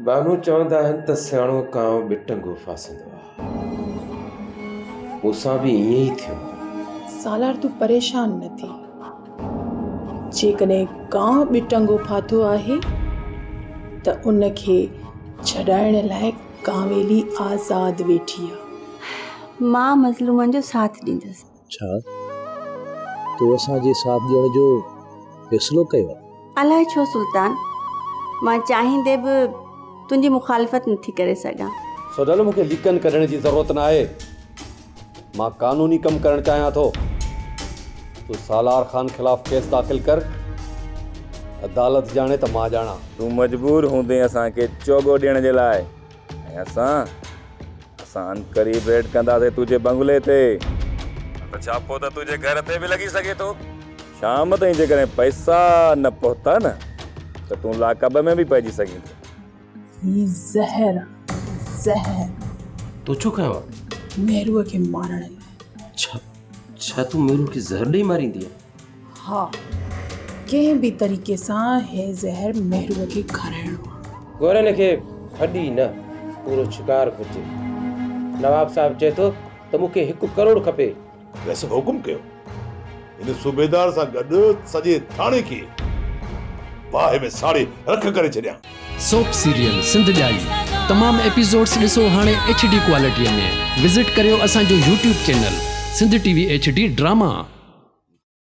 بانو چوندا آهن ته سياڻو ڪانء ٻٽنگو ڦاسندو آ. مون سان به ائين ئي ٿيو. سالار تون پريشان نه ٿي. جيڪڏهن ڪانء ٻٽنگو ڦاٿو آهي ته ان کي ڇڏائڻ لاء ڪانويلي آزاد ويٺي آ. مان مظلومن جو ساٿ ڏيندس. ڇا تو اسان جي ساٿ ڏيڻ جو فيصلو ڪيو آهي؟ الائي ڇو سلطان، مان چاهيندي به تنهنجي مخالفت نٿي ڪري سگهان. سوڍل مون کي ليڪن ڪڍڻ جي ضرورت ناهي. مان قانوني ڪم ڪرڻ چاهيان ٿو. تون سالار خان خلاف ڪيس داخل ڪر. عدالت ڄاڻي ته مان ڄاڻان. تون مجبور هوندين اسان کي چوڳو ڏيڻ جي لاء ۽ اسان اسان عنقريب ريڊ ڪنداسين تنهنجي بنگلي تي. نه ته ڇاپو ته تنهنجي گهر تي به لڳي سگهي ٿو. شام تائين جيڪڏهن پئسا نه پهتا نه ته تون لاڪب ۾ به پئجي سگهين ٿو. هي زهر آ، زهر. تو ڇو کنيو آ؟ مهروء کي مارڻ لاء. ڇا، ڇا تون مهروء کي زهر ڏئي ماريندينء؟ ها، ڪنهن به طريقي سان هي زهر مهروء کي کارائڻو آ. گورن کي ڦڏي نه، پورو شڪار گهرجي. نواب صاحب چئي ٿو ته مون کي هڪ ڪروڙ کپي. رئيس حڪم ڪيو، هن صوبيدار سان گڏ سڄي ٿاڻي کي باهه ۾ ساڙي رک ڪري ڇڏيان. سوپ سيريل سنڌ ڄائي تمام ايپيسوڊس ڏسو هاڻي ايڇ ڊي ڪوالٽي ۾ وزٽ ڪريو اسان جو YouTube channel Sindh T V H D drama.